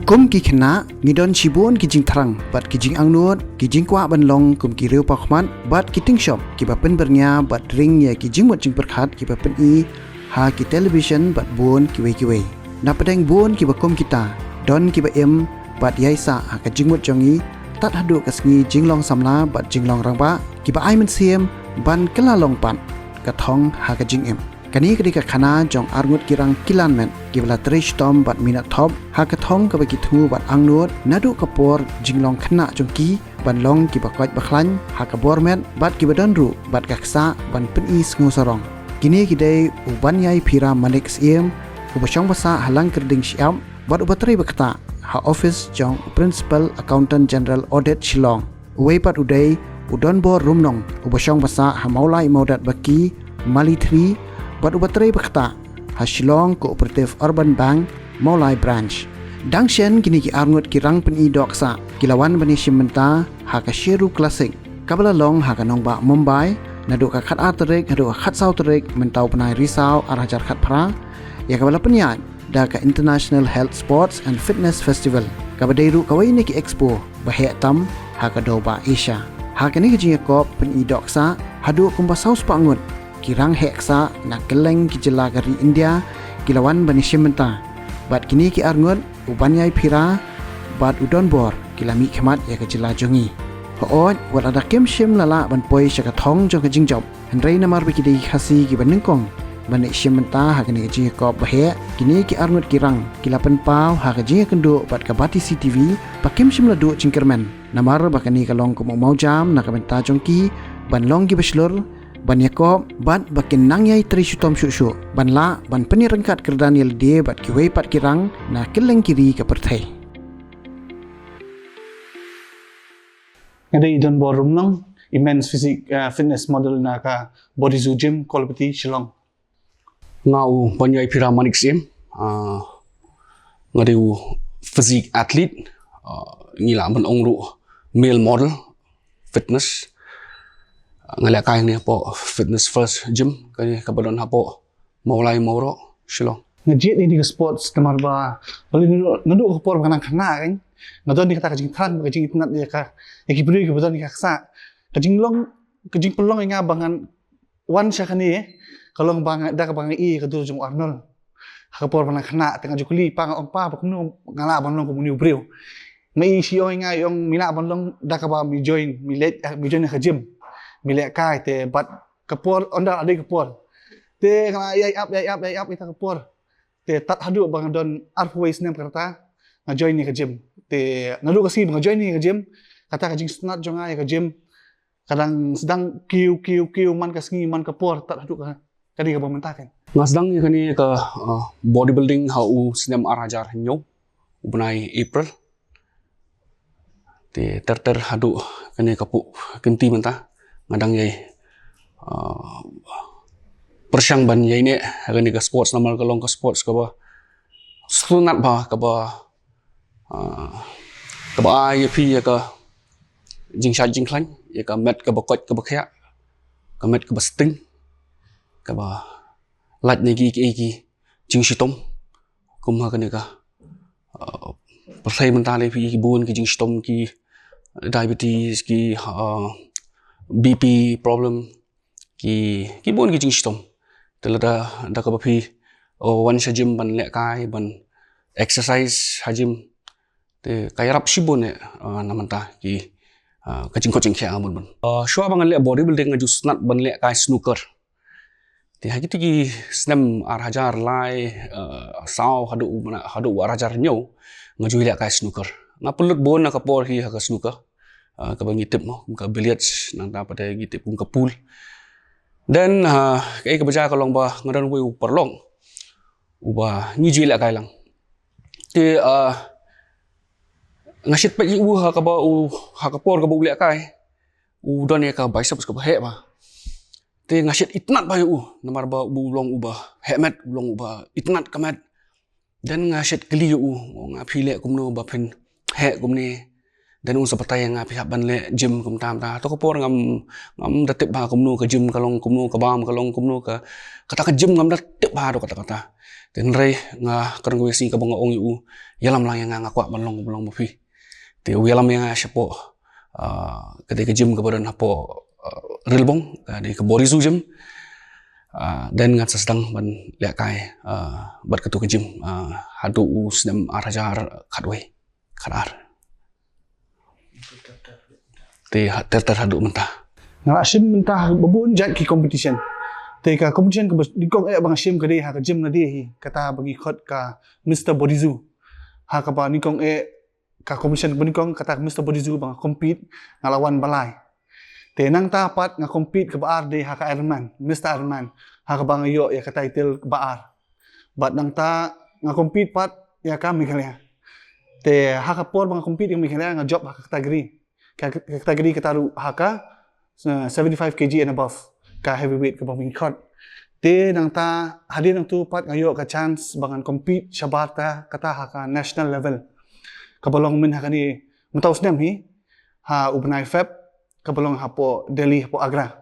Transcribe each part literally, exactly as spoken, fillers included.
Kum ki khynnah, ngi don shibun ki jingthrang bad ki jingangnud, ki jingkwah ban long kum ki riewpawkhmat bad ki tyngshop kiba pynbyrngia bad ring ïa ki jingmut jingpyrkhat kiba pyni ha ki television bad bun kiwei kiwei. Napdeng bun kiba kum kita, don kiba im bad ïaisah ha ka jingmut jong ngi, tad haduh ka sngi jinglong samla bad jinglong rangbah, kiba ai mynsiem ban kylla long pat ka thong ha ka jingim. Kane ka dei ka khana jong arngut ki rang kilan met kiba la trei shitom bad minot thop ha ka thong kaba ki thmu bad angnud naduh ka por jinglong khynnah jong ki ban long kiba koit ba khlaiñ ha ka bor met bad kiba don ruh bad ka ksah ban pyni sngew sarong. Kine ki dei u Banïaiphira Manik Syiem, uba shong ba sah ha Langkyrding Shyiap bad uba trei ba ktah ha office jong u Principal Accountant General Audit Shillong. Uwei pat u dei u Donbor Rumnong, uba shong ba sah ha Mawlai Mawdat Baki, Mali Three, bad uba trei ba ktah ha Shillong Cooperative Urban Bank, Mawlai Branch. Dang shen kine ki arngut ki rang pyni dohksah ki la wan ban ïashim bynta ha ka Sheru Classic kaba la long ha ka nongbah Mumbai naduh ka khatar tarik haduh ka khatsaw tarik mynta u bnai Risaw ar hajar khatphra, ïa kaba la pynïaid da ka International Health Sports and Fitness Festival, kaba dei ruh kawei na ki expo ba heh tam ha ka dewbah Asia. Ha kane ka jingïakop pyni dohksah, haduh kumba saw spah ngut ki rang heh ksah na kylleng ki jylla ka ri India ki la wan ban ïashim bynta. Bad kine ki arngut, u Banïaiphira bad u Donbor, ki la mihkhmat ïa ka jylla jong ngi. Hooid, wat lada kim shym la lah ban poi sha ka thong jong ka jingjop, hynrei namar ba ki dei ki Khasi kiba nyngkong ban ïashim bynta ha kane ka jingïakop ba heh, kine ki arngut ki rang ki la pynpaw ha ka jingïakynduh bad ka Batesi TV ba kim shym la duh jingkyrmen, namar ba kane ka long kum u mawjam na ka bynta jong ki ban long kiba shlur, ban ïakop bad ba kin nang ïai trei shitom shuh shuh ban lah ban pynïaryngkat kyrdan ïa lade bad kiwei pat ki rang na kylleng ki ri ka pyrthei. Nga dei i Donbor Rumnong, i men's physique, uh, fitness model na ka Body Zoo Gym, Kawlpiti, Shillong. Nga u Banïaiphira Manik Syiem, uh, nga dei u physique athlete, uh, ngi lah ban ong ruh male model fitness. Uh, nga lehkai hangne hapoh Fitness First Gym, kane kaba don hapoh Mawlai Mawroh, Shillong. Nga jied ïa kane ka sports namar ba, ba naduh, naduh ka por ba nga nang khynnah kan, nga don ïa kata ka jingthrang, ka jingitynnad ïa ka, ïa ki briew kiba don ïa ka ksah. Ka jinglong, ka jingpynlong ïa nga ba ngan wan sha kane, ka long ba nga, da kaba nga ïohi ïa ka dur jong u Arnold. Ha ka por ba nga nang khynnah, te nga ju kylli pa nga, ong pa, ba kumno nga lah ban long kum une u briew. Nga ïohi shi ong ïa nga, ong mi lah ban long da kaba mi join, mi leit, eh, mi join ha ka gym. Mi lehkai te bad ka por, ynda la dei ka por. Te nga la ïai ap, ïai ap, ïai ap ïa ka por. Te tad haduh ba nga don arphew wei snem kata, nga join ïa ka gym. Te naduh ka sngi ba nga join ïa ka gym, kata ka jingsngewtynnad jong nga ïa ka gym ka dang sdang kiew, kiew, kiew man ka sngi, man ka por, tad haduh ka, kane kaba mynta kan. Nga sdang ïa kane ka, uh, bodybuilding ha u snem ar hajar hynñiew, u bnai April. Te ter ter haduh kane ka pu-, kynti mynta, nga dang ïai, uh, pyrshang ban ïaineh ha kane ka sports namar ka long ka sports kaba sngewtynnad bha, kaba, uh, kaba ai ïa phi ïa ka jingshait jingkhlaiñ, ïa ka met kaba koit kaba khiah, ka met kaba sting, kaba lait na ki, ki, ki jingshitom. Kum ha kane ka, uh, pyrthei mynta lei phi ki bun ki jingshitom, ki diabetes, ki, uh, B P problem, ki, ki bun ki jingshitom. Te lada, da kaba phi, uh, wan sha gym ban lehkai, ban exercise ha gym, te ka ïarap shibun eh, uh, na mynta ki, uh, ka jingkoit jingkhiah nga bun bun. Uh, shuwa ba ngan leh bodybuilding nga ju sngewtynnad ban lehkai snooker. Te ha kito ki snem ar hajar lai, uh, saw haduh u, haduh u ar hajar hynñiew, nga ju lehkai snooker. Nga pynlut bun na ka por hi ha ka snooker. Uh, kaba ngi tip mo, ka billiards, nangta pat ngi tip kum ka pool. Then, uh, kaei kaba jia ka long ba nga don uwei u paralok uba ngi ju lehkai lang. Te, uh, nga shait peit ïa u ha kaba u, ha ka por kaba u lehkai, u don ïa ka biceps kaba heh bha. Te nga shait itynnad bha ïa u, namar ba u long uba heh met, u long uba itynnad ka met. Then nga shait kylli ïa u, nga phi leh kumno ba phin heh kumne. Then u sa batai ïa nga phi hap ban leh gym kumta kumta. To ka por ngam, ngam da tip bha kumno ka gym ka long, kumno ka bam ka long, kumno ka, kata ka gym ngam da tip bha to kata kata. Te hynrei nga kren kawei ka sngi kaba nga ong ïa u, ïalam lang ïa nga, nga kwah ban long, ban long ma phi. Te u ïalam ïa nga shapoh, ah, ka dei ka gym kaba don hapoh, ah, Rilbong, ka dei ka Borizu Gym. Ah, then ngan sa sdang ban lehkai, ah, bad katu ka gym, ah, haduh u snem ar hajar khatwei, khatar. Te ha-, ter ter haduh mynta. Nga la shim mynta ha ba bun jait ki competition. Te ka competition kaba nyngkong eh ba nga shim ka dei ha ka gym lade hi, kata ba ngi khot ka Mister Borizu. Ha kaba nyngkong eh, ka competition ba nyngkong kata ka Mister Borizu ba nga compete, nga la wan ba lai. Te nangta pat nga compete kaba ar dei ha ka Ironman, Mister Ironman. Ha kaba nga ïoh ïa ka title ba ar. Bad nangta nga compete pat ïa ka Meghalaya. Te ha ka por ba nga compete ïa ka Meghalaya, nga jop ha ka category. Ka, ka category kata ruh ha ka, uh, seventy-five K G and above, ka heavyweight kaba ngi khot. Te nangta hadien nangtu pat nga ïoh ka chance ba ngan compete shabar ta kata ha ka national level. Kaba long mynta ha kane mynta u snem hi, ha u bnai Feb, kaba long hapoh Delhi, hapoh Agra.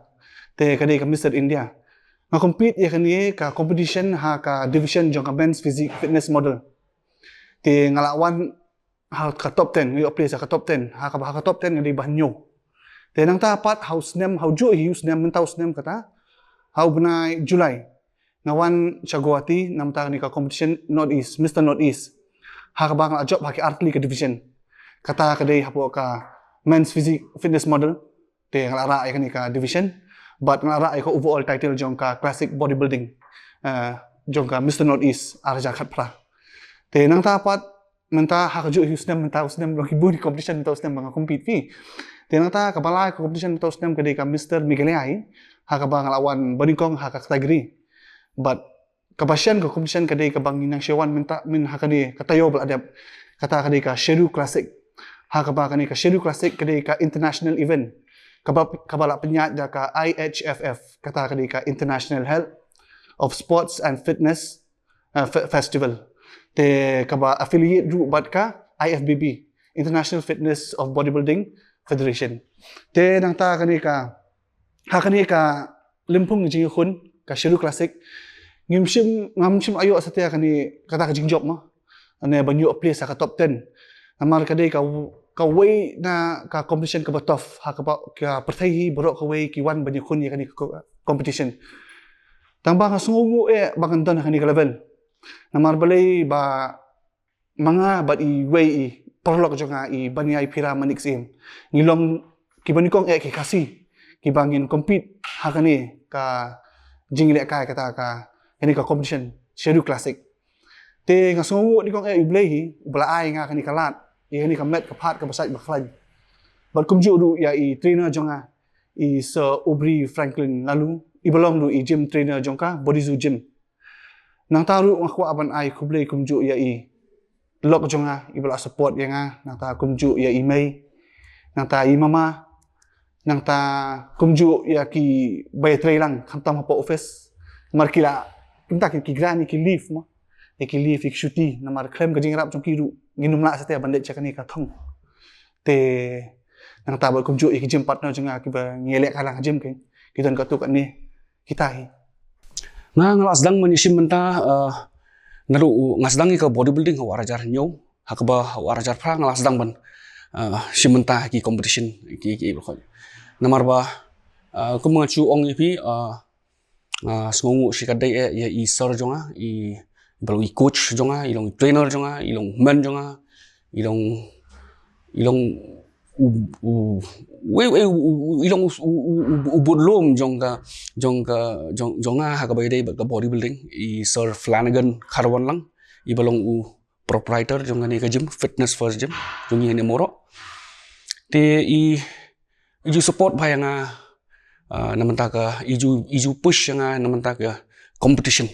Te ka dei ka Mister India. Nga compete ïa kane ka competition ha ka division jong ka men's physique fitness model. Te nga la wan ha ka top ten, nga ïoh place ha ka top ten, ha ka, ha ka top ten nga dei ba hynñiew. Te nangta pat ha u snem, ha u juh hi u snem, mynta u snem kata, ha u bnai July, nga wan sha Guwahati namar kane ka competition North East, Mister North East. Ha kaba nga la jop ha ki artylli ka division. Kata ka dei hapoh ka men's physique fitness model. Te nga la rah ïa kane ka division. Bad nga la rah ïa ka overall title jong ka classic bodybuilding, eh, jong ka Mister North East ar hajar khatphra. Te nangta pat mynta ha ka juh hi u snem, mynta u snem long ki bun ki competition, mynta u snem ba nga compete phi. Te nangta kaba lai ka competition mynta u snem ka dei ka Mister Meghalaya hi. Ha kaba nga la wan ba nyngkong ha ka category. Bad kaba shen ka competition ka dei kaba ngi nang shu wan mynta, myn ha kane ka taïew ba la dep. Kata ka dei ka Sheru Classic. Ha kaba kane ka Sheru Classic ka dei ka international event. Kaba, kaba la pynïaid da ka I H F F. Kata ka dei ka International Health of Sports and Fitness, uh, Fe-, Festival. Te kaba affiliate ruh bad ka I F B B, International Fitness of Bodybuilding Federation. Te nangta kane ka, ha kane ka lympung jingïakhun ka Sheru Classic, ngim shym, ngam shym la ïoh satia kane, kata ka jingjop mo. Ane ban ïoh place ha ka top ten. Namar ka dei ka, kawei na ka competition kaba tough, ha kaba, ka pyrthei hi baroh kawei ki wan ban ïakhun ïa kane ka co-, competition. Tang ba nga sngewnguh eh ba ngan don ha kane ka level. Namar balei ba ma nga bad iwei i paralok jong nga i Baniaphira Manik Syiem, ngi long kiba nyngkong eh ki Khasi kiba ngin compete ha kane ka jingïalehkai kata ka, kane ka competition Sheru Classic. Te nga sngewnguh nyngkong eh ïa U Blei hi uba la ai ïa nga kane ka lad, ïa kane ka met ka phad kaba sait ba khlaiñ. Bad kumjuh ruh ïa i trainer jong nga, i Sir Aubrey Franklin Laloo, iba long ruh i gym trainer jong ka Borizu Gym. Nangta ruh nga kwah ban ai khublei kumjuh ïa i lok jong nga iba la support ïa nga, nangta kumjuh ïa i mei, nangta i mama, nangta kumjuh ïa kiba ïatreilang khamtam hapoh office. Namar ki la, kumta ki, ki grant ïa ki leave mo, ïa ki leave, ïa ki chuti, namar khlem ka jingïarap jong ki ruh ngin ym lah satia ban leit sha kane ka thong. Te nangta bad kumjuh ïa ki gym partner jong nga kiba ngi ïalehkai lang ha gym, ki, ki don katto katne kita hi. Nga, nga la sdang ban ïashim bynta, eh, naduh u, nga sdang ïa ka bodybuilding ha u ar hajar hynñiew, ha kaba ha u ar hajar phra nga la sdang ban, eh, shim bynta ha ki competition, ki, ki, ki, namar ba, eh, kum nga ju ong ïa phi, eh, nga sngewnguh shikatdei eh ïa i sir jong nga, i, ba long i coach jong nga, i long i trainer jong nga, i long hynmen jong nga, i long, i long u, u, wei, wei, u, u, i long u, u, u, u, u budlum jong ka, jong ka, jong, jong nga ha kaba ïadei bad ka bodybuilding, i Sir Flanagan Kharwanlang, iba long u proprietor jong kane ka gym, Fitness First Gym, jong ngi hangne Mawroh. Te i, i ju support bha ïa nga, ah, na bynta ka, i ju, i ju push ïa nga na bynta ka competition.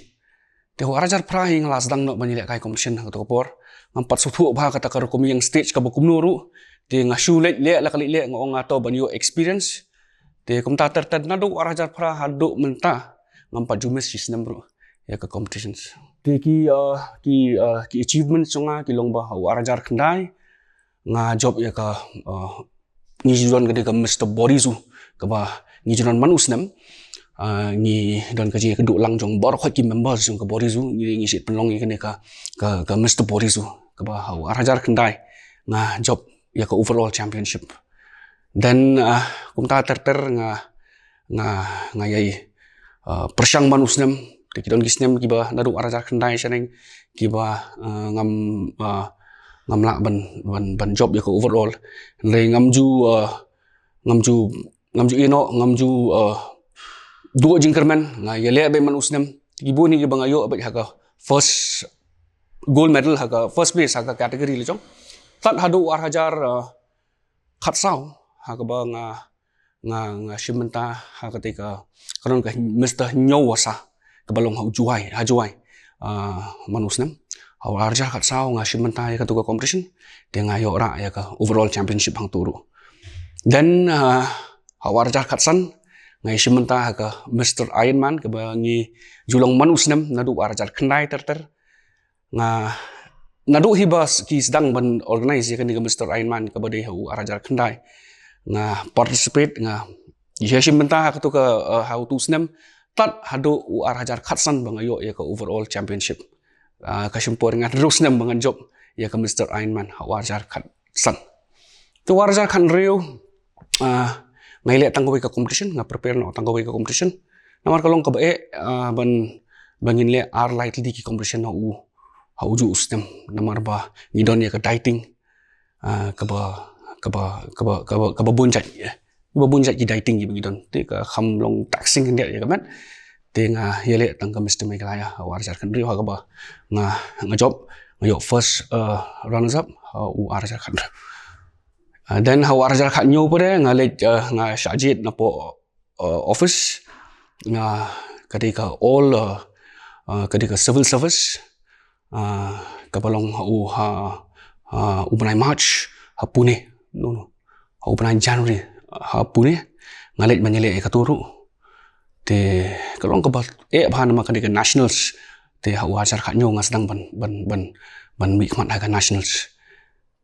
Te ha u ar hajar phra hi nga la sdang noh ban ïalehkai competition ha kato ka por. Ngam pat sngewthuh bha kata ka rukom ïeng stage kaba kumno ruh. Te nga shu leit leh la ka leit leh, nga ong nga to ban ïoh experience. Te kumta ter ter naduh u ar hajar phra haduh mynta ngam pat ju miss shi snem ruh ïa ka competitions. Te ki, uh, ki, uh, ki achievements jong nga ki long ba ha u ar hajar khyndai nga jop ïa ka, uh, ngi ju don ka dei ka Mister Borizu, kaba ngi ju don man u snem. Ah, ngi don ka jingïakynduh lang jong baroh ki members jong ka Borizu, ngi, ngi shait pynlong ïa kane ka, ka, ka Mister Borizu, kaba ha u ar hajar khyndai nga jop ïa ka overall championship. Then, ah, kumta ter ter nga, nga, nga ïai, ah, pyrshang man u snem, te ki don ki snem kiba naduh ar hajar khyndai shaneng kiba, ah, ngam, ah, ngam lah ban, ban, ban jop ïa ka overall. Hynrei ngam ju, ah, ngam ju, ngam ju ïehnoh, ngam ju, ah, duh jingkyrmen, nga ïaleh beit man u snem. Te ki bun hi kiba nga ïoh beit ha ka first gold medal, ha ka first place ha ka category la jong. Tad haduh ar hajar, ah, khatsaw, ha kaba nga, nga, nga shim bynta ha katei ka, ka don ka Mister Hynñiewphew Wasa, kaba long ha u Jowai, ha Jowai, ah, man u snem. Ha u ar hajar khatsaw nga shim bynta ïa katu ka competition, te nga ïoh rah ïa ka overall championship hangtu ruh. Then, ah, ha u ar hajar khatsan nga ïa shim bynta ha ka Mister Ironman, kaba ngi ju long man u snem naduh u ar hajar khyndai ter ter. Nga, naduh hi ba s-, ki sdang ban organize ïa kane ka Mister Ironman kaba dei ha u ar hajar khyndai, nga participate, nga ïa shim bynta ha katu ka, eh, ha utu u snem, tad haduh u ar hajar khatsan ba nga ïoh ïa ka overall championship. Ah, ka shim por ngan ruh snem ba ngan jop ïa ka Mister Ironman ha u ar hajar khatsan. Te u ar hajar khathynriew, ah, nga ïaleh tang kawei ka competition, nga prepare noh tang kawei ka competition. Namar ka long kaba eh, ah, ban, ban ngin leh ar lai tylli ki competition ha u, ha ujuh u snem. Namar ba ngi don ïa ka dieting, ah, kaba, kaba, kaba, kaba, kaba bun jait, eh. Kaba bun jait ki dieting kiba ngi don. Te ka kham long taxing khyndiat ïa ka met. Te nga ïaleh tang ka Mister Meghalaya ha u ar hajar khathynriew, ha kaba nga, nga jop, nga ïoh first, eh, runners up ha u ar hajar khathynriew. Ah, then ha u ar hajar khathynñiew pat de nga leit, ah, nga shah jied napoh, ah, office, nga, ka dei ka all, ah, ah, ka dei ka civil service, ah, kaba long ha u, ha, ha u bnai March ha Pune. No, no. Ha u bnai January ha Pune. Nga leit ban ïaleh ïa katu ruh. Te ka long kaba eh bha namar ka dei ka nationals. Te ha u ar hajar khathynñiew nga sdang ban, ban, ban, ban mihkhmat ha ka nationals.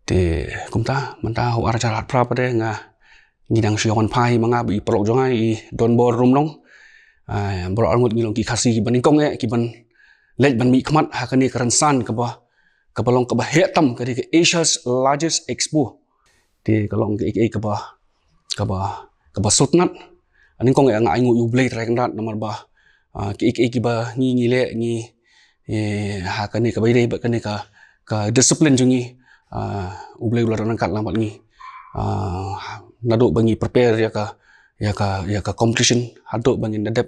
Te kumta, mynta ha u ar hajar khatphra pat de nga, ngi dang shu ïawan phai ma nga bad i paralok jong nga, i Donbor Rumnong. Ah, baroh arngut ngi long ki Khasi kiba nyngkong eh, kiban leit ban mihkhmat ha kane ka rynsan kaba, kaba long kaba heh tam, ka dei ka Asia's largest expo. Te ka long kaei kaei kaba, kaba, kaba sngewtynnat. Nyngkong eh nga ainguh ïa U Blei Trai Kynrad namar ba, ah, kaei kaei kiba ngi, ngi leh, ngi, eh, ha kane kaba ïadei bad kane ka, ka discipline jong ngi, ah, U Blei u la don ryngkat lang bad ngi. Ah, naduh ba ngi prepare ïa ka, ïa ka, ïa ka competition, haduh ba ngin da dep.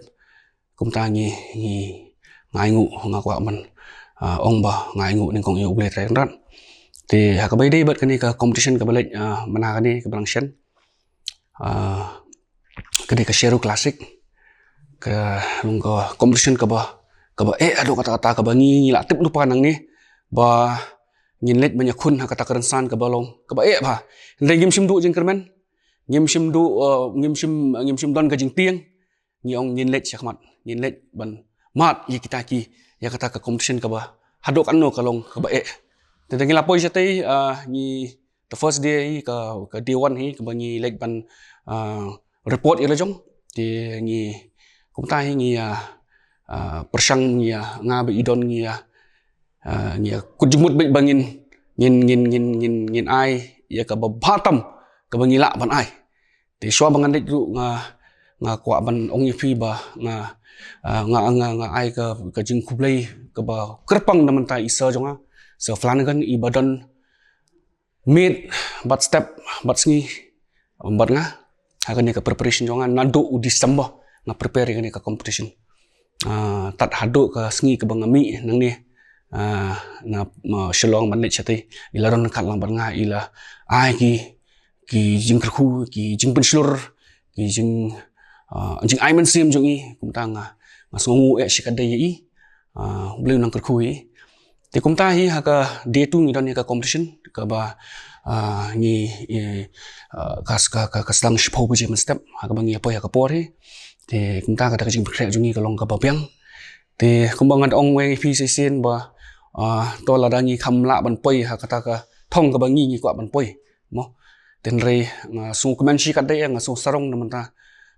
Kumta ngi, ngi, nga ainguh, nga kwah ban, ah, ong ba nga ainguh nyngkong ïa U Blei Trai Kynrad. Te ha kaba ïadei bad kane ka competition kaba leit, ah, mynta kane kaba dang shen. Ah, ka dei ka Sheru Classic. Ka long ka competition kaba, kaba eh haduh katta katta, kaba ngi, ngi la tip lypa nangne ba ngin leit ban ïakhun ha kata ka rynsan kaba long kaba eh bha. Hynrei ngim shym duh jingkyrmen, ngim shym duh, eh, ngim shym, ngim shym don ka jingtieng. Ngi ong ngin leit shakhmat, ngin leit ban mad ïa kita ki, ïa kata ka competition kaba haduh katno ka long kaba eh. Te da ngi la poi shatei, ah, ngi, the first day, ka, ka day one hi, kaba ngi leit ban, ah, report ïa la jong. Te ngi, kumta hi ngi, ah, ah, pyrshang ngi, ah, nga bad i Don ngi, ah, ah, ngi, ah, kut jingmut beit ba ngin, ngin, ngin, ngin, ngin, ngin ai ïa kaba bha tam, kaba ngi lah ban ai. Te shuwa ba ngan leit ruh nga, nga kwah ban ong ïa phi ba nga, ah, nga, nga, nga ai ka, ka jingkhublei kaba kyrpang na mynta i sir jong nga, Sir Flanagan, iba don miet bad step bad sngi bad nga ha kane ka preparation jong nga. Naduh u December nga prepare ïa kane ka competition. Ah, tad haduh ka sngi kaba nga mih nangne, ah, na, na Shillong ban leit shatei, i la don ryngkat lang bad nga, i la ai ki, ki jingkyrkhu, ki jingpynshlur, ki jing, ah, jingai mynsiem jong i. Kumta nga, nga sngewnguh eh shikatdei ïa i. Ah, U Blei un nang kyrkhu ïa i. Te kumta hi ha ka day two ngi don ïa ka competition kaba, ah, ngi, eh, ah, ka, ka, ka, ka sdang shiphew baje mynstep ha kaba ngi ïa poi ha ka por hi. Te kumta kata ka jingpynkhreh jong ngi ka long kaba biang. Te kumba ngan ong wei phi shisien ba, ah, to lada ngi kham lah ban poi ha kata ka thong kaba ngi ngi kwah ban poi, mo. Te hynrei nga sngewkmen shikatdei, nga sngewsarong na mynta,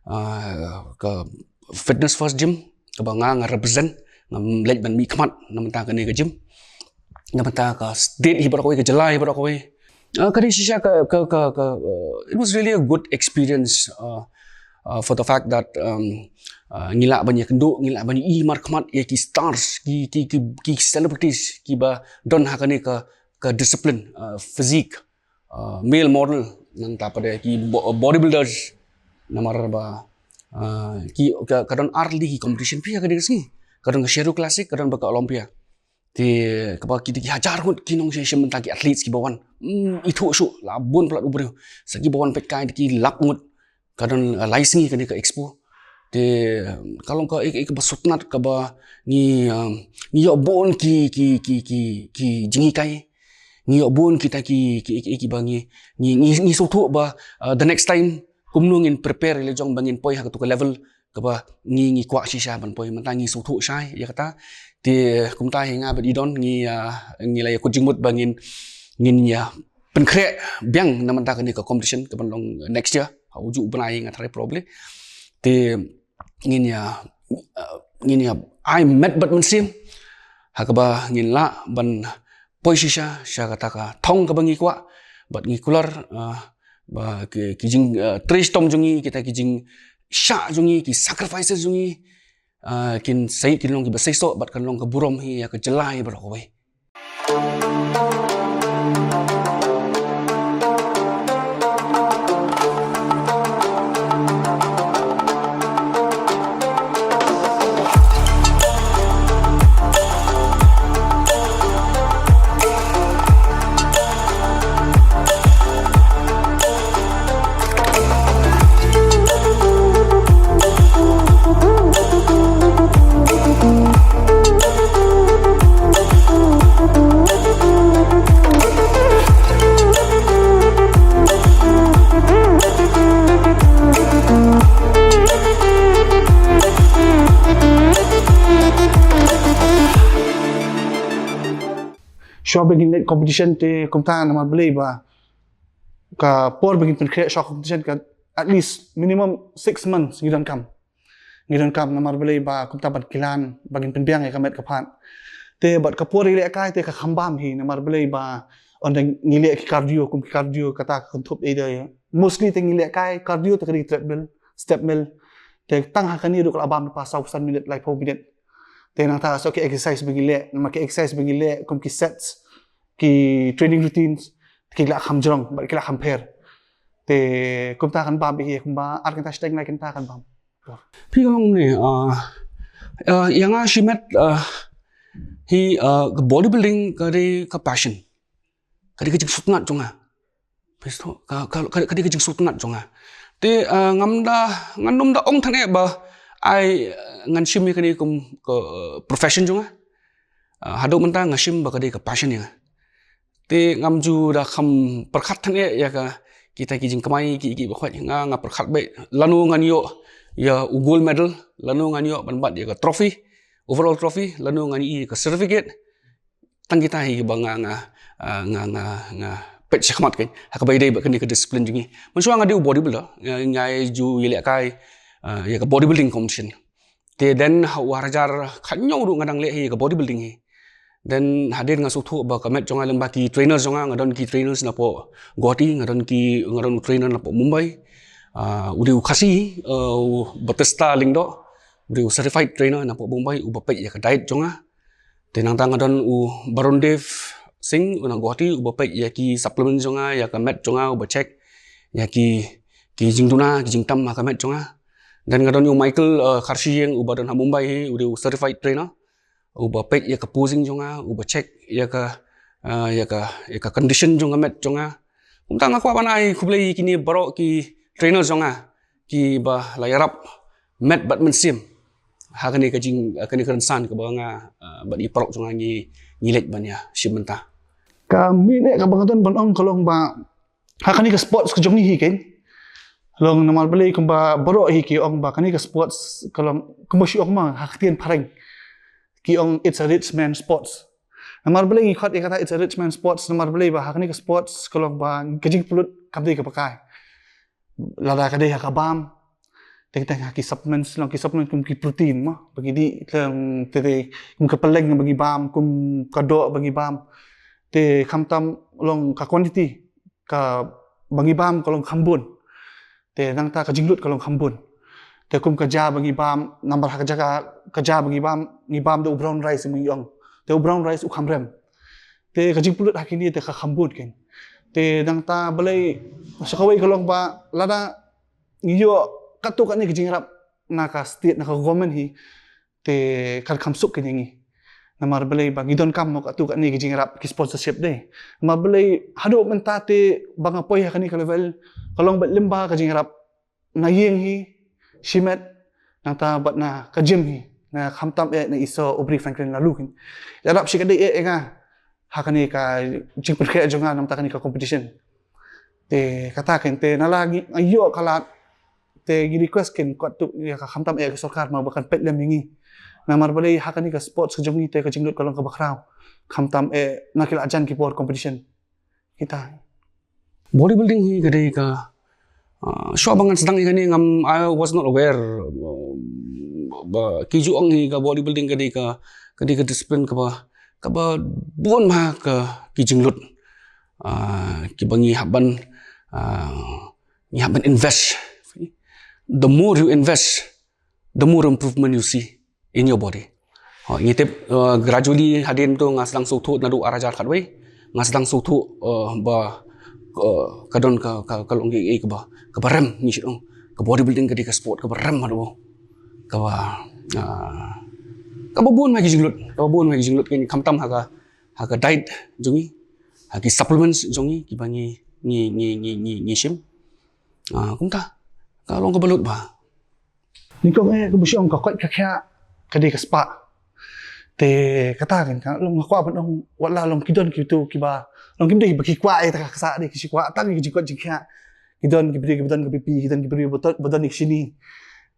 ah, ka, Fitness First Gym, kaba nga nga represent, nga leit ban mihkhmat na bynta kane ka gym, na bynta ka state hi baroh kawei, ka jylla hi baroh kawei. Ah, ka dei shisha ka, ka, ka, ka, uh, it was really a good experience, uh, uh, for the fact that, um, uh, ngi lah ban ïakynduh, ngi lah ban ïohi markhmat ïa ki stars, ki, ki, ki, ki celebrities kiba don ha kane ka, ka discipline, uh, physique, uh, male model, nangta pat de ki bo-, bodybuilders, namar ba, uh, ki, ka, ka don ar tylli ki competition phi ha kane ka sngi. Ka don ka Sheru Classic, ka don bad ka Olympia. Te kaba ki, ki hajar ngut ki nongshim bynta ki athletes kiba wan. Hmm, ithuh shuh, la bun palat u briew. Sa kiba wan peit kai ki lap ngut. Ka don, uh, lai sngi kane ka expo. Te, um, ka long ka, eh, eh, kaba sngewtynnat kaba ngi, um, ngi ïoh bun ki, ki, ki, ki, ki jinghikai. Ngi ïoh bun kita ki, ki, ki, kiba ngi, ngi, ngi, ngi sngewthuh ba, uh, the next time kumno ngin prepare ïa la jong ba ngin poi ha katu ka level kaba ngi, ngi kwah shisha ban poi, mynta ngi sngewthuh shai ïa kata. Te kumta hi nga bad i Don ngi, ah, ngi la ïakut jingmut ba ngin, ngin ïa pynkhreh biang na bynta kane ka competition kaban long next year ha uju u bnai, nga tharai probably. Te ngin ïa, ah, ngin ïa ai met bad mynsiem ha kaba ngin lah ban poi shisha sha kata ka thong kaba ngi kwah, bad ngi kular, ah, ba ki, ki jing, ah, trei shitom jong ngi, kita ki jingshah jong ngi, ki sacrifices jong ngi, ah, kin sa, kin long kiba seisoh bad kan long ka burom hi ïa ka jylla hi baroh kawei. Shuwa ba ngin leit competition te kumta namar balei ba ka por ba ngin pynkhreh shuwa competition ka at least minimum six months ngi donkam. Ngi donkam namar balei ba kumta ban kilan ba ngin pynbiang ïa ka met ka phad. Te bad ka por ïalehkai te ka kham bam hi namar balei ba ynda ngi leh ki cardio, kum ki cardio kata ka kynthup ïa da. Mostly te ngi lehkai cardio te ka dei treadmill, step mill. Te tang ha kane ruh ka la bam lypa saw san minit, laiphew minit. Te nangta sa ki exercise ba ngi leh, namar ki exercise ba ngi leh kum ki sets, ki training routines, ki la kham jrong bad ki la kham pher. Te kumta kan bam hi, kumba ar kynta shiteng lai kynta kan bam. Phi ka long ne, ah, ah, ïa nga shimet, ah, hi, ah, ka bodybuilding ka dei ka passion. Ka dei ka jingsngewtynnat jong nga. Phi sngewthuh, ka, ka, ka, ka dei ka jingsngewtynnat jong nga. Te, ah, ngam da, ngan ym da ong than eh ba ai, ah, ngan shim ïa kane kum ka, ah, profession jong nga. Ah, haduh mynta nga shim ba ka dei ka passion ïa nga. Te ngam ju da kham pyrkhat than eh ïa ka, kita ki jingkmai ki, ki ba khwai, nga, nga pyrkhat beit lano ngan ïoh ïa u gold medal, lano ngan ïoh ban bat ïa ka trophy, overall trophy, lano ngan ïoh ïa ka certificate. Tang kita hi ba nga, nga, ah, nga, nga, nga peit shakhmat kein ha kaba ïadei bad kane ka discipline jong ngi. Mynshuwa nga dei u bodybuilder, nga, nga ju ïalehkai, ah, ïa ka bodybuilding competition. Te then ha u ar hajar khatñiew ruh nga dang leh hi ka bodybuilding hi. Then hadien nga sngewthuh ba ka met jong nga lyngba ki trainers jong nga, nga don ki trainers napoh Guwahati, nga don ki, nga don u trainer napoh Mumbai. Ah, u dei u Khasi, ah, u Batista Lyngdoh. U dei u certified trainer napoh Mumbai, uba peit ïa ka diet jong nga. Te nangta nga don u Barun Dev Singh, u na Guwahati, uba peit ïa ki supplement jong nga, ïa ka met jong nga, uba check ïa ki, ki jingduna, ki jingtam ha ka met jong nga. Then nga don u Michael, uh, Kharshiing, uba don ha Mumbai hi, u dei u certified trainer. Uba peit ïa ka posing jong nga, uba check ïa ka, uh, ïa ka, ïa ka condition jong ka met jong nga. Kumta nga kwah ban ai khublei ïa kine baroh ki trainer jong nga, kiba la ïarap met bad mynsiem ha kane ka jing, ha kane ka rynsan kaba nga, uh, bad i paralok jong nga ngi, ngi leit ban ïa shim bynta. Ka mih ne kaba nga don ban ong ka long ba ha kane ka sports ka jong ngi hi kein. Long namar balei kumba baroh hi ki ong ba kane ka sports ka long kumba shu ong ma ha ka ktien phareng ki ong it's a rich man sports. Namar balei ngi khot ïa kata it's a rich man sports, namar balei ba ha kane ka sports ka long ba ka jingpynlut kam dei kaba kai. Lada ka dei ha ka bam, Teng teng ha ki supplements, long ki supplement kum ki protein mo, ba ki dih teng te te kum ka pylleng ba ngi bam, kum ka doh ba ngi bam. Te khamtam long ka quantity ka ba ngi bam ka long kham bun. Te nangta ka jinglut ka long kham bun. Te kum ka ja ba ngi bam, namar ha ka jaka ka ja ba ngi bam, ngi bam da u brown rice, ngi ong. Te u brown rice u kham rem. Te ka jingpynlut ha kine te ka kham bun ken. Te nangta balei, sa kawei ka long ba lada ngi ïoh katto katne ka jingïarap na ka state, na ka government hi, te kan kham suk ken ïa ngi. Namar balei, ba ngi donkam mo katto katne ka jingïarap, ki sponsorship dei. Namar balei, haduh mynta te ba nga poi ha kane ka level, ka long beit lyngba ka jingïarap na ïing hi, shimet, nangta bad na ka gym hi, na khamtam eh na i Sir Aubrey Franklin Laloo ken. Ïarap shikatdei eh ïa nga ha kane ka jingpyrkhat jong nga namar kane ka competition. Te kata ken, te nala ngi ïoh ka lad, te ngi request ken katto ïa ka, khamtam eh ka sorkar mo ba kan peit lem ïa ngi. Namar balei, ha kane ka sports ka jong ngi te ka jinglut ka long kaba khraw. Khamtam eh na ki la jan ki por competition. Kita. Bodybuilding hi ka dei ka, ah, shuwa ba ngan sdang ïa kane ngam, I was not aware, uh, ba ki ju ong hi ka bodybuilding ka dei ka, ka dei ka discipline kaba, kaba bun ma ka ki jinglut. Ah, kiba ngi hap ban, ah, ngi hap ban invest. The more you invest, the more improvement you see in your body. Oh, ngi tip, uh, gradually hadien to nga sdang sngewthuh naduh ar hajar khatwei. Nga sdang sngewthuh, uh, ba, uh, ka don ka, ka, ka long ei, ei kaba, kaba rem, ngi shu ong. Ka bodybuilding ka dei ka sport kaba rem haduh. Kaba, uh, kaba bun ma ki jinglut, kaba bun ma ki jinglut, khamtam ha ka, ha ka diet jong ngi, ha ki supplements jong ngi, kiba ngi, ngi, ngi, ngi, ngi, ngi shim. Ah, kumta, ka long kaba lut bha. Nyngkong eh, kaba shu ong ka koit ka khiah ka dei ka spah. Te kata ken ka long nga kwah ban ong, wat la long ki don kitu kiba long kim dei ba ki kwah ïa kata ka sah, dei ki shu kwah tang ïa ki jingkoit jingkhiah. Ki don ki briew kiba don ka B P, ki don ki briew ba don, ba don ïa ka shini.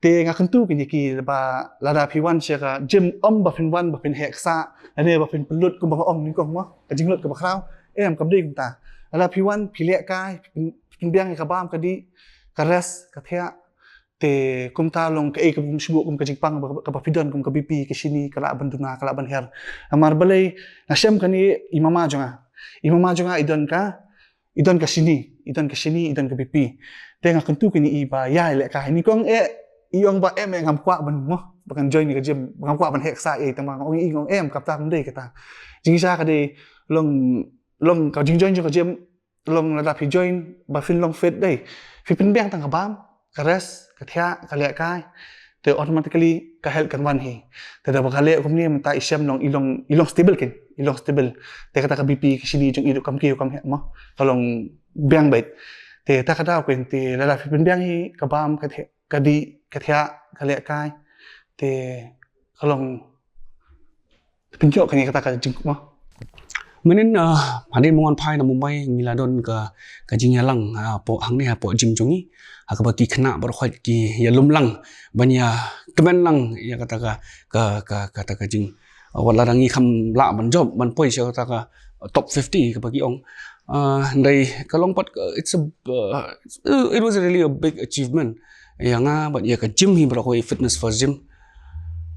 Te nga kyntu ken ïa ki ba lada phi wan sha ka gym, ym ba phin wan ba phin heh ka sah, lane ba phin pynlut kumba nga ong nyngkong mo, ka jinglut kaba khraw. Em, kam dei kumta. Lada phi wan phi lehkai, phi pyn-, phi pynbiang ïa ka bam ka dih, ka rest, ka thiah. Te kumta long kaei kaba kum shu buh kum ka jingpang kaba, kaba phi don kum ka B P, ka shini ka lah ban duna, ka lah ban her. Namar balei, nga shem kane, i mama jong nga. I mama jong nga i don ka, i don ka shini, i don ka shini, i don ka B P. Te nga kyntu kane i ba ïa i lehkai. Nyngkong eh i ong ba em, eh, ngam kwah ban mo, ba ngan join ïa ka gym, ba ngam kwah ban heh ka sah, eh, tang ba nga ong, i ong em, kata kam dei kata. Jingshisha ka dei long, long ka jingjoin jong ka gym, long lada phi join ba phin long fit dei. Phi pynbiang tang ka bam, ka rest, ka thiah, ka lehkai. Te automatically ka health kan wan hi. Te da ba ka leh kumne mynta i shem long, i long, i long stable ken, i long stable. Te kata ka B P ka shini jong i ruh kam kiew kam heh mo, ka long biang beit. Te ta ka daw ken, te lada phi pynbiang hi ka bam, ka thiah, ka dih, ka thiah, ka lehkai. Te ka long pynjot kane kata ka jingkma. Mynnin, ah, hadien ba nga wan phai na Mumbai ngi la don ka, ka jingïalang, ah, hapoh hangne, hapoh gym jong ngi. Ha kaba ki khynnah baroh khoit ki ïalum lang ban ïakmen lang ïa kata ka, ka, ka, kata ka jing, ah, wat la dang ngi kham lah ban jop ban poi sha kata ka top fifty kaba ki ong. Ah, hynrei ka long pat ka, it's a, uh, it's, uh, it was really a big achievement ïa nga bad ïa ka gym hi baroh kawei, Fitness First Gym.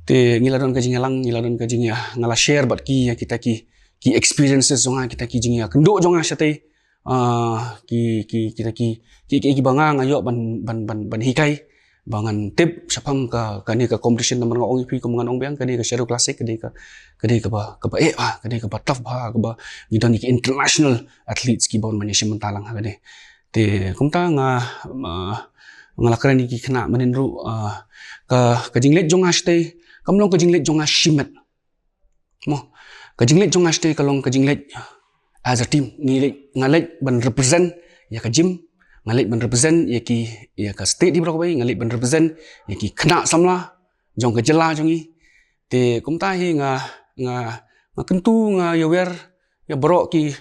Te ngi la don ka jingïalang, ngi la don ka jingïa, nga la share bad ki ïa kita ki, ki experiences jong nga, kita ki jingïakynduh jong nga shatei. Ah, ki, ki, kita ki, ki, ki, kiba nga, nga ïoh ban, ban, ban, ban hikai. Ba ngan tip shaphang ka, kane ka competition, namar nga ong ïa phi, kum ngan ong biang, kane ka Shadow Classic ka dei ka, ka dei kaba, kaba eh bha, ka dei kaba tough bha, kaba ngi don ki international athletes kiba wan ban ïashim bynta lang ha kane. Te kumta nga, ah, nga la kren ïa ki khynnah mynnin ruh, ah, ka, ka jingleit jong nga shatei kam long ka jingleit jong nga shimet. Mo, ka jingleit jong nga shatei ka long ka jingleit as a team. Ngi leit, nga leit ban represent ïa ka gym, nga leit ban represent ïa ki, ïa ka state hi baroh kawei, nga leit ban represent ïa ki khynnah samla jong ka jylla jong ngi. Te kumta hi nga, nga, nga kyntu, nga ïawer ïa baroh ki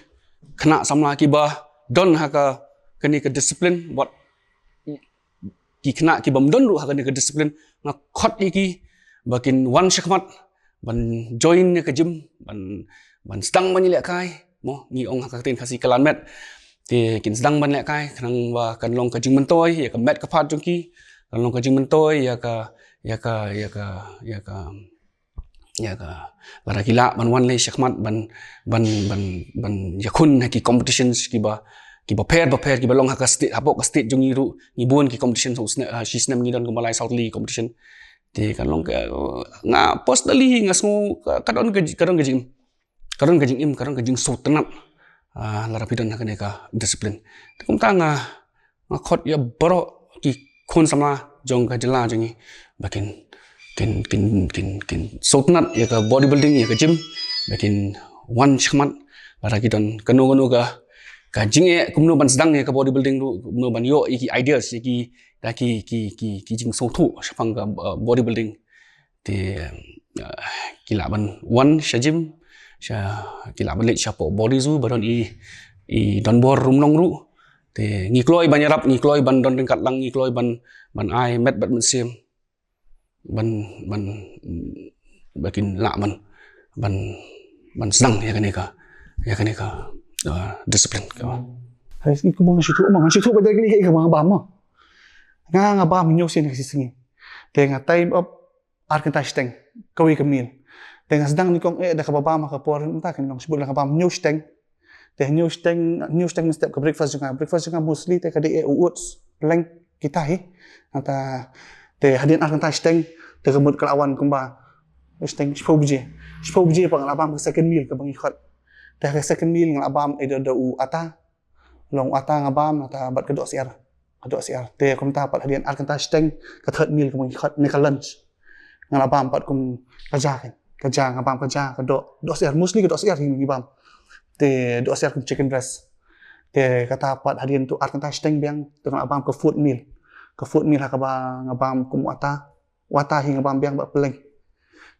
khynnah samla kiba don ha ka, kane ka discipline, bad ki khynnah ki bym don ruh ha kane ka discipline, nga khot ïa ki ba kin wan shakhmat ban join ïa ka gym, ban, ban sdang ban ïalehkai. Mo, ngi ong ha ka ktien Khasi ka lan met. Te kin sdang ban lehkai khnang ba kan long ka jingmyntoi ïa ka met ka phad jong ki, Kan long ka jingmyntoi ïa ka, ïa ka, ïa ka, ïa ka, ïa ka, lada ki lah ban wan leh shakhmat ban, ban, ban, ban ïakhun ha ki competitions kiba, kiba pher ba pher kiba long ha ka state, hapoh ka state jong ngi ruh ngi bun ki competition, so sne-, ah, shi snem ngi don kumba lai saw tylli ki competition. Te kan long ka, nga personally nga sngew ka, ka don ka, ka don ka jing, ka don ka jingim, ka don ka jingsngewtynnat, ah, lada phi don ha kane ka discipline. Te kumta nga, nga khot ïa baroh ki khun samla jong ka jylla jong ngi ba kin, kin, kin, kin, kin sngewtynnat ïa ka bodybuilding, ïa ka gym, ba kin wan shakhmat lada ki don kano kano ka, ka jingeh kumno ban sdang ïa ka bodybuilding ruh, kumno ban ïoh ïa ki ideas, ïa ki, da ki, ki, ki, ki jingsngewthuh shaphang ka, uh, bodybuilding. Te, uh, ki lah ban wan sha gym, sha, ki lah ban leit shapoh Body Zoo ba don i, i donbor Rumnong ruh. Te ngi kloi ban ïarap, ngi kloi ban don ryngkat lang, ngi kloi ban, ban ai met bad mynsiem ban, ban, ba kin lah ban, ban, ban sdang ïa kane ka, ïa kane ka, uh, discipline ka. Hai, i kumba nga shu tuh, ma nga shu tuh ba dak lei ka, i kumba nga bam ma. Nga, nga bam hynñiew sien ha ka shi sngi. Te nga time up ar kynta shiteng kawei ka meal. Te nga sdang nyngkong eh da kaba bam ha ka por mynta, kan long shibun, la nga bam hynñiew shiteng. Te hynñiew shiteng, hynñiew shiteng mynstep ka breakfast jong nga. Breakfast jong nga mostly te ka dei eh u oats, pleng, kita hi. Nangta te hadien ar kynta shiteng te ka mut ka la wan kumba shiteng shiphew baje. Shiphew baje pat nga la bam ka second meal kaba ngi khot. Te ka second meal nga la bam either da u ata, long u ata nga bam, nangta bad ka dohsyiar. Ka dohsyiar. Te kumta pat hadien ar kynta shiteng ka third meal kaba ngi khot ne ka lunch. Nga la bam pat kum ka ja, kan. Ka ja nga bam, ka ja, ka doh, dohsyiar, mostly ka dohsyiar hi ngi bam. Te dohsyiar kum chicken breast. Te kata pat hadien tu ar kynta shiteng biang te nga la bam ka fourth meal. Ka fourth meal ha kaba nga bam kum u ata, u ata hi nga bam biang bad pleng.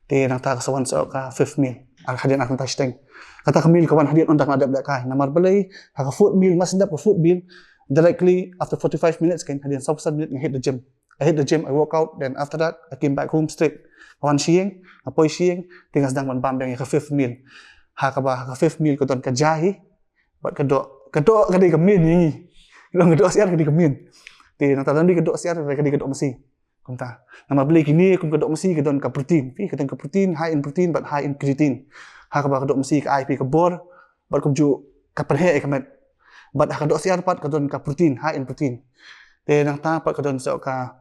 Te nangta ka sa wan sha ka fifth meal, ar, hadien ar kynta shiteng. Kata ka meal ka wan hadien ynda nga la dep lehkai. Namar balei, ha ka fourth meal, nga sdang ka fourth meal directly after forty-five minutes, kan, hadien sawphew san minit nga hit the gym. I hit the gym, I work out, then after that I came back home straight. Nga wan sha ïing, nga poi sha ïing, te nga sdang ban bam biang ïa ka fifth meal. Ha kaba ha ka fifth meal ka don ka ja hi bad ka doh, ka doh ka dei ka main ïa ngi. Long ka dohsyiar ka dei ka main. Te nangta don dei ka dohsyiar, ka dei ka dohmasi. Kumta. Namar balei, kine kum ka dohmasi ka don ka protein. Phi, ka don ka protein, high in protein bad high in creatine. Ha kaba ka dohmasi ka ai phi ka bor bad kumjuh ka pynheh ïa ka met. Bad ha ka dohsyiar pat ka don ka protein, high in protein. Te nangta pat ka don sha ka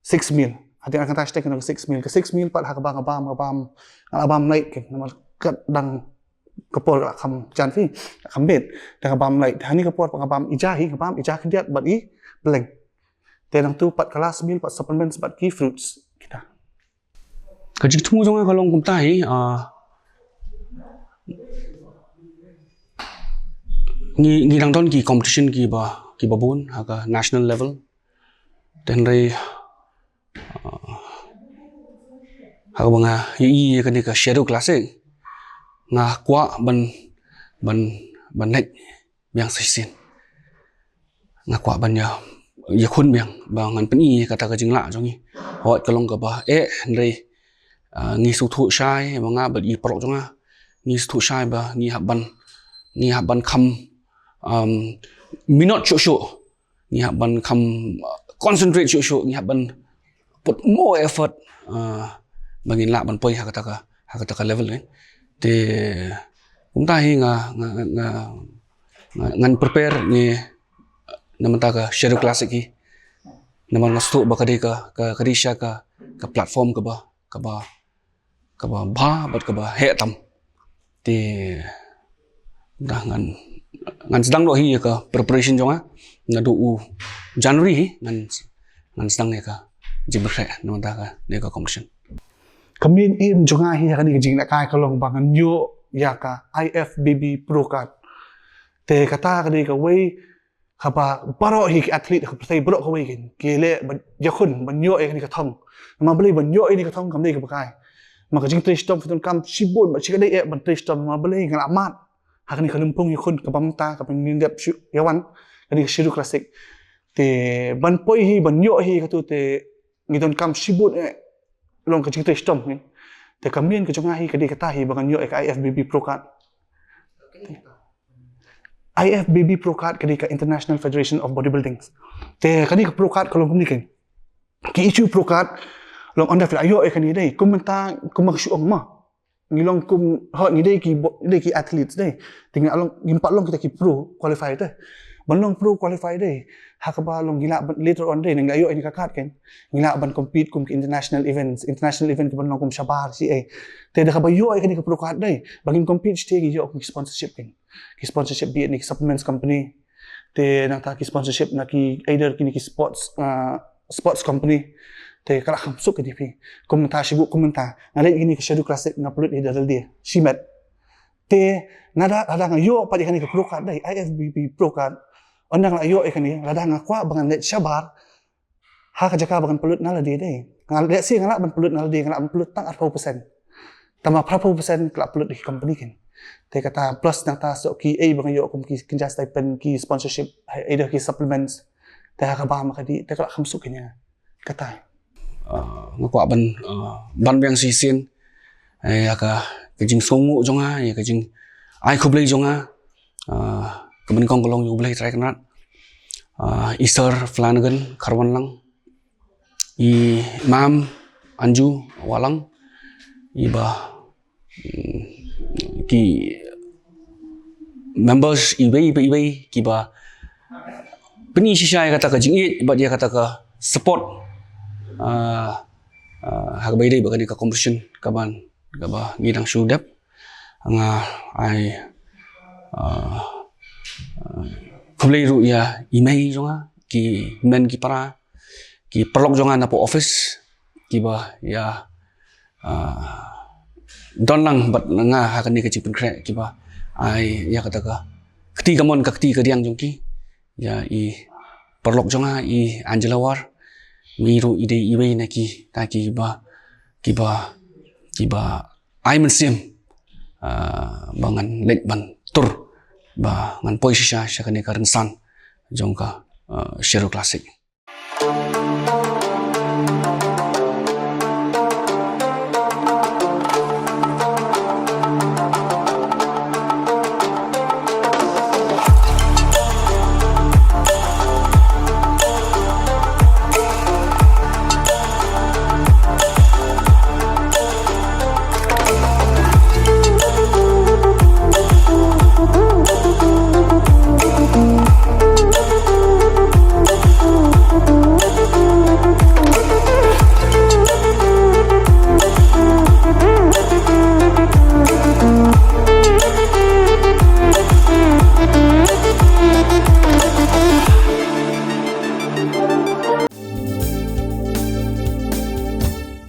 sixth meal. Hadien ar kynta shiteng ka don ka sixth meal. Ka sixth meal pat ha kaba nga bam, nga bam, nga la bam light, kan. Namar ka dang ka por ka la kham jan, phi, ka la kham bit. Te nga bam light. Hangne ka por pat nga bam i ja hi, nga bam i ja khyndiat bad i pleng. Te nangtu pat ka last meal pat supplements bad ki fruits. Kita. Ka jingthmu jong nga ka long kumta hi, ah, ngi, ngi dang don ki competition kiba, kiba bun ha ka national level. Te hynrei, ah, ha kaba nga ïohi ïa kane ka Shadow Classic, nga kwah ban, ban, ban leit biang sa shisien. Nga kwah ban ïa, ïakhun biang ba ngan pyni ïa kata ka jinglah jong ngi. Hooid, ka long kaba eh, hynrei, ah, ngi sngewthuh shai, ba nga bad i paralok jong nga, ngi sngewthuh shai ba ngi hap ban, ngi hap ban kham, um, minot shuh shuh, ngi hap ban kham, uh, concentrate shuh shuh, ngi hap ban put more effort, uh, ba ngin lah ban poi ha kata ka, ha kata ka level, kan. Te kumta hi nga, nga, nga, nga, ngan prepare ne na bynta ka Shadow Classic hi. Namar nga sngewthuh ba ka dei ka, ka, ka dei sha ka, ka platform kaba, kaba, kaba bha bad kaba heh tam. Te da ngan, ngan sdang noh hi ïa ka preparation jong nga. Naduh u January hi ngan, ngan sdang ïa ka jingpyrkhat na bynta kane ka competition. Ka main aim jong nga hi ha kane ka jinglehkai ka long ba ngan ïoh ïa ka I F B B Pro Card. Te kata ka dei kawei kaba baroh hi ki athlete ha ka pyrthei baroh kawei, kan, ki leh ban ïakhun ban ïoh ïa kane ka thong. Namar balei, ban ïoh ïa kane ka thong kam dei kaba kai. Ma ka jingtrei shitom phi donkam shibun bad shikatdei eh ban trei shitom, namar balei, nga la mad ha kane ka lympung ïakhun kaba mynta kaba ngin dep shu ïa wan, kane ka Shadow Classic. Te ban poi hi, ban ïoh hi katu te ngi donkam shibun eh, long ka jingtrei shitom, kan. Te ka main ka jong nga hi ka dei kata hi ba ngan ïoh ïa ka I F B B Pro Card. I F B B Pro Card ka dei ka International Federation of Bodybuilding. Te kane ka Pro Card ka long kumne, kan. ki issue pro card, long ynda phi la ïoh ïa kane dei, kum mynta, kum ba nga shu ong ma, ngi long kum, ho, ngi dei ki bo-, dei ki athletes dei. Te ngi long, ngim pat long kita ki pro qualified dei. Ban long pro qualified dei, ha kaba long ngi lah ban, later on dei, ngi la ïoh ïa kane ka card kan, ngi lah ban compete kum ki international events, international event ki ban long kum shabar shi ei. Te da kaba ïoh ïa kane ka pro card dei, ba ngin compete shi te ngi ïoh kum ki sponsorship kan, ki sponsorship, be it na ki supplements company, te nangta ki sponsorship na ki, either kine ki sports, ah, sports company. Te ka la kham suk kine phi. Kum mynta, shu kum mynta, nga leh kine ki Shadow Classic, nga pynlut ïa da lade shimet. Te lada, lada nga ïoh pat ïa kane ka pro card dei, I F B B pro card, ynda nga la ïoh ïa kane, lada nga kwah ba ngan leit shabar ha ka jaka ba ngan pynlut na lade dei, nga, let's say, nga lah ban pynlut na lade, nga lah ban pynlut tang arphew percent. Tangba phraphew percent ka la pynlut da ki company kan. Te kata plus nangta shuh ki ei ba nga ïoh kum ki kynja stipend, ki sponsorship, either ki supplements. Te ha kaba ma ka dei, te ka la kham suk kan ïa nga. Kata. Ah, nga kwah ban, ah, ban biang shisien, eh, ïa ka, ka jingsngewnguh jong nga, ïa ka jingai khublei jong nga, ah, kaba nyngkong ka long ïa U Blei Trai Kynrad, ah, i Sir Flanagan Kharwanlang, i Mam Anju Walang, i ba, mm, ki members iwei pa iwei kiba pyni shisha ïa kata ka jingïeit bad ïa kata ka support, ah, ah, ha kaba ïadei bad kane ka competition kaban, kaba ngi dang shu dep. Nga ai, ah, ah, khublei ruh ïa i mei jong nga, ki hynmen ki para, ki paralok jong nga na post office, kiba ïa, ah, don lang bad nga ha kane ka jingpynkhreh, kiba ai ïa kata ka kti kamon ka kti kadiang jong ki. Ïa i paralok jong nga, i Angela War, i ruh i dei iwei na kita kiba, kiba, kiba ai mynsiem, ah, ba ngan leit ban tur, ba ngan poi shisha sha kane ka rynsan jong ka, ah, Shadow Classic.